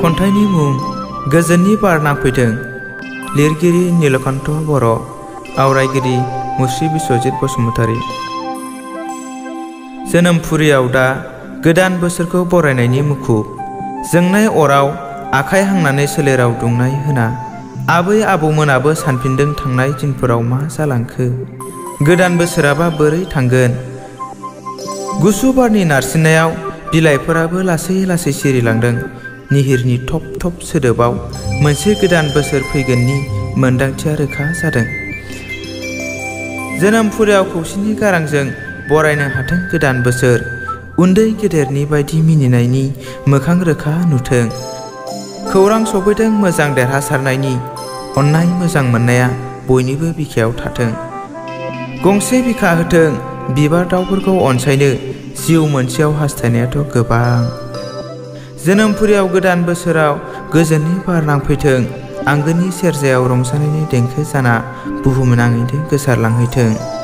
खन्थाइनि मुं गोजोननि बार नांफैथों। लिरगिरि नीलकण्ठ बर', आवरायगिरि मुस्रि बिश्वजित बसुमतारी। जोनोमपुरियाव दा गोदान बोसोरखौ बरायनायनि मुखुब। जोंनाय अराव आखाइ हांनानै सोलेराव दुंनाय होना आबै आबौमोनाबो सानफिनदों थांनाय दिनफोराव मा जालांखो, गोदान बोसोराबा बोरै थांगोन। गुसु बारनि नारसिननायाव बिलाइफोराबो लासै लासै सिरिलांदों। निहिरनि थप थप सोदोबाव मोनसे गोदान बोसोर फैगोननि मोन्दांथिया रोखा जादों। जोनोमपुरियाव खौसेनि गारांजों बरायनो हाथों गोदान बोसोर। उन्दै गेदेरनि बायदि मिनिनायनि मोखां रोखा नुथों। खौरां सफैदों मोजां देरहासारनायनि, अननाय मोजां मोननाया बयनिबो बिखायाव थाथों। गंसे बिखा होथों बिबार दाउफोरखौ अनसायनो, जिउ मोनसेयाव हास्थायनायाथ' गोबां। जोनोमपुरियाव गोदान बोसोराव गोजोननि बार नांफैथों। आंगोनि सेरजायाव रंजानायनि देंखो जाना बुहुमनाङैनो गोसारलांहैथों।